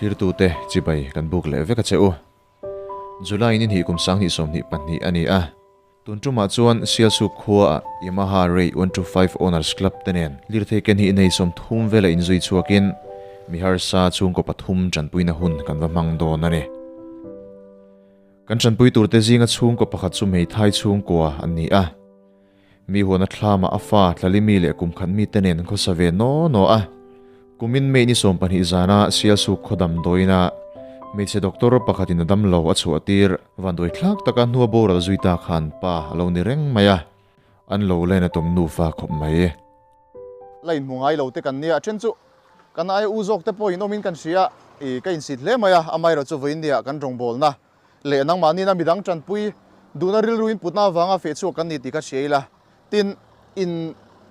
Thlirtute chibai kan buk leh vek a che u. July ni hnih kum 2022 a ni a. Tun tumah chuan Sialsuk khuaah Yamaha Ray 125 Owners Club te nen lirthei ke hnih nei 30 vela inzui chhuakin mi harsa chhungkaw pathum tanpuina hun kan va hmang dawn a ni. Kan tanpui turte zinga chhungkaw pakhat chu hmeithai chhungkua an ni a. Mi huana thlamah a fa Tlalimi leh kum khat mite nen an khawsa ve naw naw a. Kumin May ni 20 zana Sialsuk khaw damdawiina hmeichhe doctor pakhatin a damlo a chhuah tir vanduai thlak taka hnua boral zui ta khan pa a lo ni reng mai a, an lo len a tum nufa khawp mai. La inhmu ngai lo te kan nia, a then chu kan aia u zawk te pawh in awmin kan hria i ka insit hle mai a, amaherawh chu vawiin nia kan rawngbawlna leh nangmahniina midang tanpui duhna rilru in putna avanga feh chhuak kan ni tih kha hria ila, tin in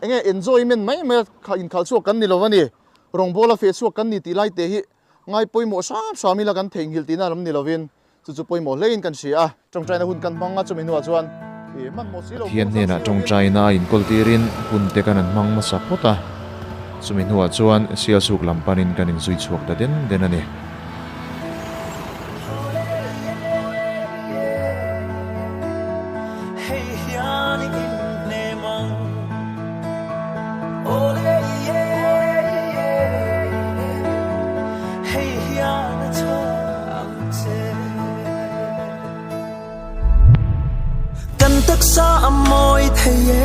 enge enjoyment mai mai a kha inkhalh chhuak kan ni lo a ni, rawngbawla feh chhuak kan ni tih lai te hi ngai pawimawh hram hram ila kan theihnghilh tihna lam ni lovin chu chu pawimawh hlein kan hria a. Tawngtaina hun kan hmang a, chumi hnuah chuan i hmanhmawh si lo Pathian hnenah tawngtaina a inkawl tirin hun te kan an hmang hmasa phawt a, chumi hnuah chuan Sialsuk lam panin kan inzui chhuak ta den den a ni. Kan taksa a mawi thei e,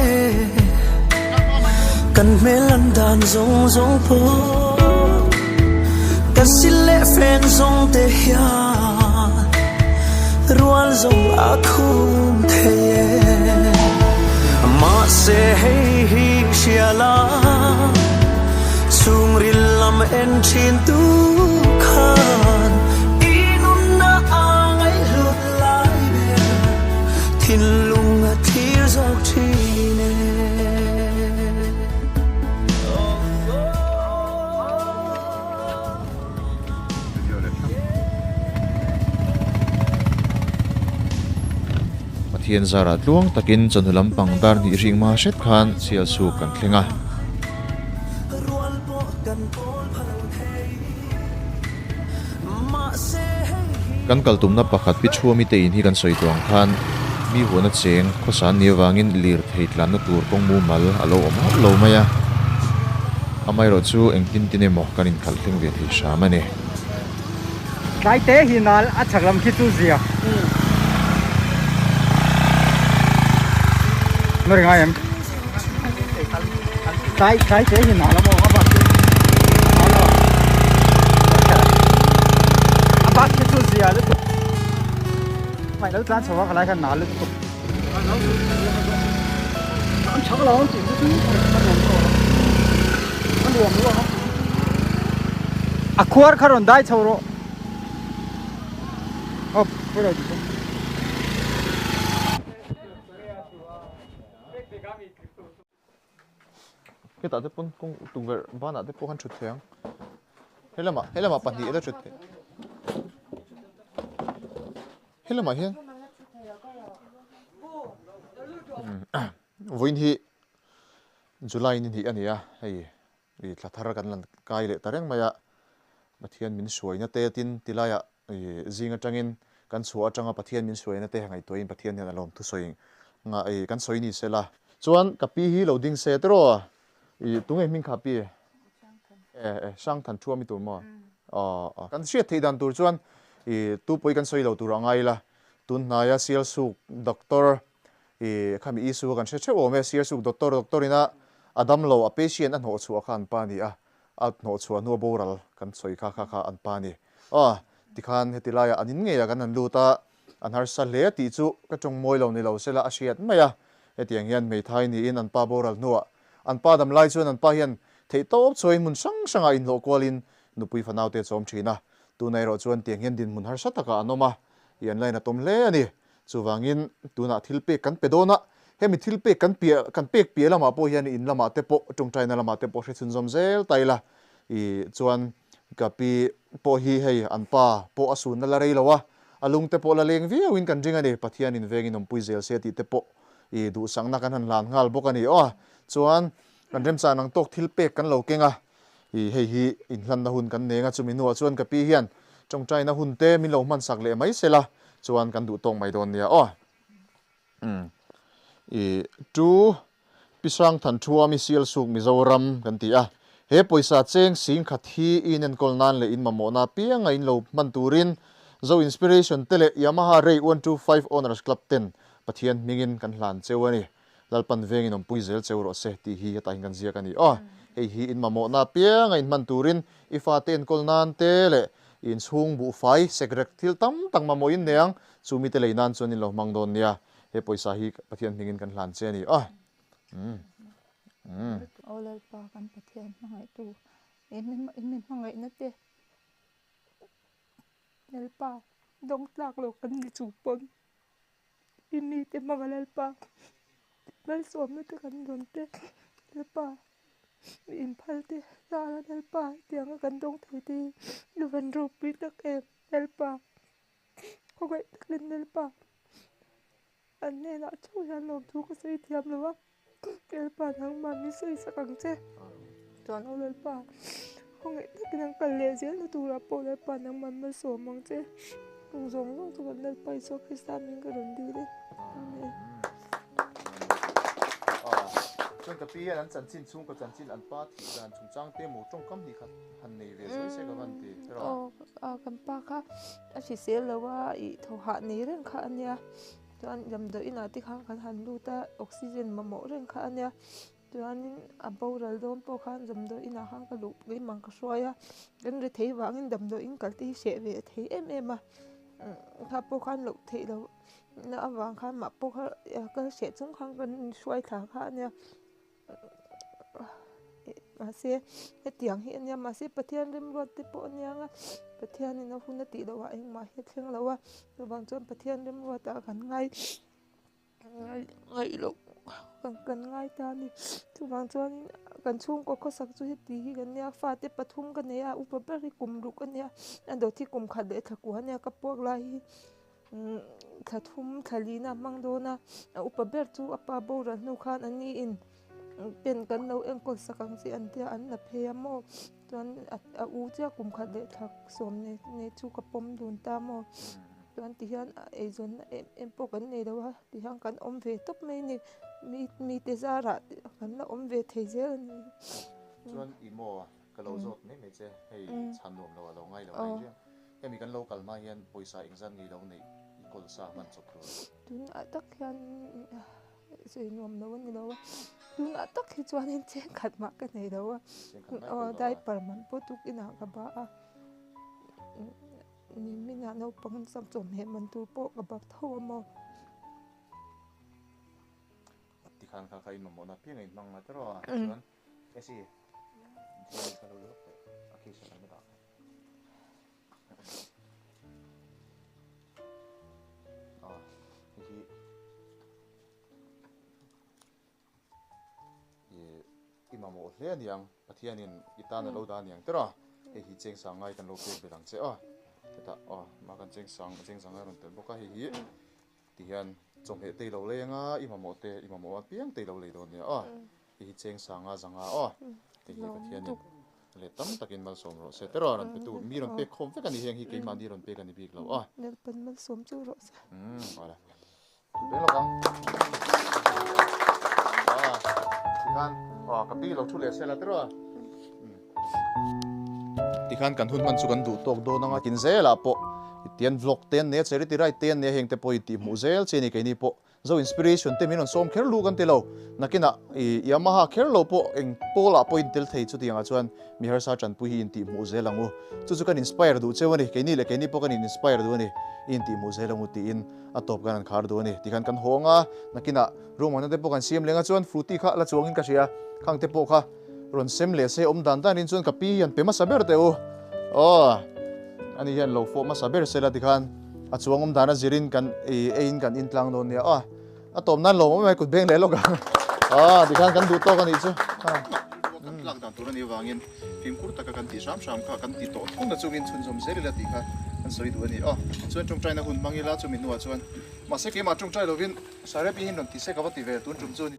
kan hmel an dan zawng zawng pawh, kan sil leh fen zawng te hian rual zawng a khum thei e. Mahse hei hi hria la, chhungril lam en thin tu khan i nunna a ngaihhlut lai ber thinlung a thlir zawk thin e. Pathian zarah tluang takin chawhnu lampang dar hnih hring hma hret khan Sialsuk kan thleng a. Kan kal tumna pakhat pi Thuami te in hi kan sawi tawh ang khan mi huana cheng khawsa an nih avangin lirthei tlanna tur kawng mumal a lo awm hauh lo mai a. Amaherawh chu engtin tin emaw kan inkhalh thleng ve thei hram a ni. Tlai te hi nal a chhak lam khi chu zia. Nó ri ngai em? Tlai tlai te hi nal a maw a bak chu nal lo. A bak khi chu zia lutuk. Mai lo tlan chho a khalai khan nal lutuk. An chhak lo an tih chu a nuam lo. A nuam lo a. A khuar kha rawn dai chho rawh. Aw khuar lo tih. Hetah te pawn kawng tukverh banah te pawh khan thut thei ang. Helamah helamah pahnih ila thut theih. Helamah hian vawiin hi July ni hnih a ni a, hei ih thla thar kan lan kai leh ta reng mai a, Pathian min hruaina te tin ti laiah ih zing atangin kan chhuah atanga Pathian min hruaina te ngaihtuahin Pathian hian a lawm thusawi ngah ih kan sawi ni sela. Chuan ka pi hi lo ding se tiraw ih tunge hming kha pi? E e Hrangthan thu ami tur maw? Aw kan hriat theih dan tur chuan ih tu pawi kan sawi lo tur a ngai ila tun hnaia Sialsuk doctor ih khami issue kan hre theuh awm e Sialsuk doctor doctor ina a damlo a patient a hnawh chhuah kha an pa a ni a a hnawh chhuah hnua boral kan sawi kha kha kha an pa a ni aw tikhan heti laiah an in ngeiah kan han lut a an harsa hle tih chu ka tawng mawi lo ni lo sela a hriat mai a hetiang hian hmeithai niin an pa boral hnuah An pa dam lai chuan an pa hian theih tawp chhuain hmun hrang hrangah inhlawh kualin nupui fanaute a chawm thin a. Tuna erawh chuan tiang hian dinhmun harsa takah an awm a, i an lain a tawm hle a ni. Chuvangin tunah thil pek kan pe dawn a, hemi thil pek kan piah kan pek piah lamah pawh hian in lamah te pawh tawngtaina lamah te pawh hre chhunzawm zel ta ila. I chuan ka pi pawh hi hei an pa pawh a sunna la rei lo a, a lungte pawh la leng viauin kan ring a ni. Pathianin vengin awmpui zel se tih te pawh I duhsakna kan han hlan nghal bawk a ni aw. Chuan kan remchan ang tawk thil pek kan lo keng a. I hei hi inhlanna hun kan neng a, chumi hnuah chuan ka pi hian tawngtaina hun te min lo hmansak leh mai sela chuan kan duh tawk mai dawn nia aw. Umm i tu Pi Sangthan Thuami Sialsuk Mizoram kan ti a, he pawisa cheng sing khat hi i inenkawl nan leh in mamawhna apianga in lo hman turin Zo Inspiration te leh Yamaha Ray 125 Owners Club ten Pathian hmingin kan hlan cheu a ni. Lalpan vengin awmpui zel cheu rawh se tih hi hetah hian kan ziak a ni aw. Hei hi in mamawhna apianga in hman turin i fate enkawl nan te leh i inchhung buhfai sekrek thil tam tak mamawh in nei ang, chu mite lei nan chuan in lo hmang dawn nia. He pawisa hi Pathian hmingin kan hlan che a ni aw. Umm. Umm. Aw Lalpa kan Pathian hmangaihtu in mi hmangaihna te Lalpa dawng tlak lo kan ni chung pawn I mite hmanga Lalpa malsawmna te kan dawn te Lalpa mi inphal te zara Lalpa hetianga kan dawng thei te hi i van ropui tak em Lalpa khawngaih takin Lalpa an hnenah theuh hian lawmthu ka sawi thiam lo a. Lalpa nangmah min sawi sak ang che. Chuan aw Lalpa, khawngaih takin an kal leh zelna turah pawh Lalpa nangmah malsawm ang che. Chung zawng zawng chu kan Lalpa Isua Krista hming ka rawn dil e. Amen. Chuan ka pi hian an chanchin chhungkaw chanchin an pa thih dan chungchang te maw tawngkam hnih khat han nei ve sawi se ka van ti erawh. Aw kan pa kha a hrisel lo a, ih thaw hah nei reng kha a nia. Chuan damdawi inah te khan kan han lut a, oxygen mamawh reng kha a nia. Chuanin a boral dawn pawh khan damdawi inah khan ka luh keimah ka hruai a, kan ri thei vangin damdawi in kal te hi hreh ve thei em em a. Kha pawh khan loh theih loh na avang khan mah pawh kha kal hreh chung khan kan hruai thla kha a nia. Mahse hetiang hi a nia mahse Pathian remruat te pawh a nia nga Pathianin a hun a tih loh ah engmah hi a thleng lo a chuvang chuan Pathian remruat ah kan ngai ngaih loh kan ngai ta a ni chuvang chuanin kan chhungkaw khawsak chu heti hi kan nia fate pathum ka nei a upa ber hi kum ruk a nia a dawt hi kum khat leh thla kua a nia ka puak lai hi. Thla thum thla lina a hmang dawn a, a upa ber chu a pa boral hnu khan a ni in pen kan lo enkawl sak ang che an tia an la phei a maw chuan a u chiah kum khat leh thla sawm nei nei chu ka pawm dun ta maw chuan ti hian eizawnna em em pawh kan nei lo a ti hian kan awm ve tawp mai a ni mi mite zarah kan la awm ve thei zel a ni. Chuan i maw ka lo zawt mai mai che hei chhan nuam lo a lo ngai lo mai riang. Hemi kan lo kal hma hian pawisa engzat nge i lo neih i kawl sa hman chawp tur? Tunah tak hian sawi nuam lo a ni lo a, tunah tak hi chuanin cheng khat mah ka nei lo a, diaper man pawh tuk inah ka ba a, niminah naupang chawhmeh man tur pawh ka ba tho a maw. Tikhan kha kha i mamawhna piang a inhmang a tiraw a, chuan Esi, thil ka lo lawk teh a case a kan la dah. Hei hi i mamawh hle a niang Pathianin i tan a lo dah a niang tiraw hei hi cheng sang ngai kan lo pek belh ang che aw hetah aw mah kan cheng sang cheng sang ngai a rawn tel bawk a hei hi tihian chawhmeh te i lo lei anga i mamawh te i mamawh apiang te i lo lei dawn nia aw. Hei hi cheng sanga zanga aw. Hei hi Pathianin leh tam takin malsawm rawh se. Teraw rawn petu mi rawn pek khawm vek a ni heng hi keimahni rawn pek a ni bik lo aw. Lalpan malsawm chu rawh se. Umm awle. Thu peng lawk ang. Aw tikhan aw ka pi lo thu leh sela teraw. Tikhan kan hun hman chu kan duh tawk dawn anga tin zelah pawh tian vlog te an nei a charity ride te an nei a heng te pawh i tihhmuh zel che a ni keini pawh Zo inspiration te min rawn sawm kher lu kan ti lo. Nakinah i Yamaha kher lo pawh eng pawlah pawh in tel thei chutiangah chuan mi harsa tanpui hi intihhmuh zel ang u. Chu chu kan inspire duh cheu a ni. Keini leh keini pawh kan in inspire duh a ni. I intihhmuh zel ang u tiin a tawp kan han khar duh a ni. Tikhan kan hawng a, nakinah ruahmanna te pawh kan siam leng a chuan Frooti kha la chuangin ka hria. Khang te pawh kha rawn sem leh se awm dan danin chuan ka pi hian pe hmasa ber teh u. Aw, ani hian lo fawh hmasa ber sela tikhan a chuang awm dan a zirin kan eiin kan intlang dawn nia. Aw, a tawp nan lawm awm mai kut beng leh lawk ang. Aw, tikhan kan duh tawk a nih chu. Kan tlak dan tur a nih avangin fimkhur taka kan tih hram hram kha kan ti tawh thung na chungin chhunzawm zel ila tih kha kan sawi duh a ni. Aw, chuan tawngtaina hun hmang ila chumi hnuah chuan mahse keimah tawngtai lovin Sarepi hian rawn ti se ka va ti ve tun tum chu.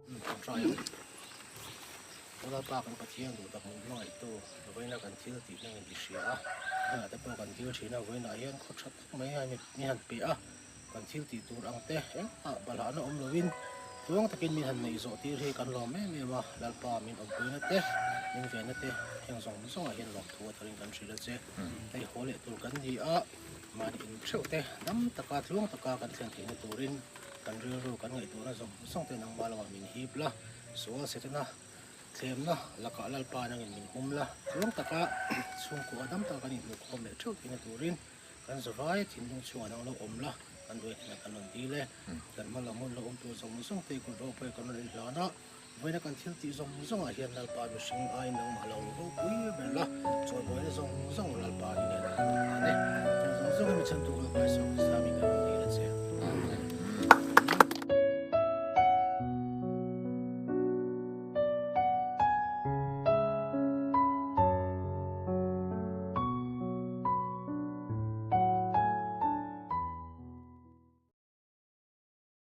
Aw Lalpa kan Pathian duh tak min hmangaihtu vawiina kan thil tih nangin i hria a, hengah te pawh kan dil thin a, vawiinah hian khaw tha tak mai hian min han pe a, kan thil tih tur ang te engmah balhahna awm lovin tluang takin min han neih zawh tir hi kan lawm em em a, Lalpa min awmpuina te, min venna te heng zawng zawngah hian lawmthu a tarin kan hrilh a che. Hei haw leh tur kan ni a, mahni in theuh te dam taka tluang taka kan thlen theihna turin kan rilru kan ngaihtuahna zawng zawng te nangmah lamah min hip la, sual setana thlemna lakah Lalpa nangin min hum la, tluang taka chhungkua dam taka kan inhmuhkhawm leh theuh theihna turin kan zavai thinlung chhungah nang lo awm la, kan duai hnenah kan rawn dil e, kan hma lam hun lo awm tur zawng zawng te kut ropui kan rawn inhlan a. Vawiina kan thil tih zawng zawngah hian Lalpa mihring aiin nangmah lo ropui ber la, chawibuaina zawng zawng Lalpa i nen kan hlan e. Heng zawng zawng hi mi chhantu Lalpa Isua Krista.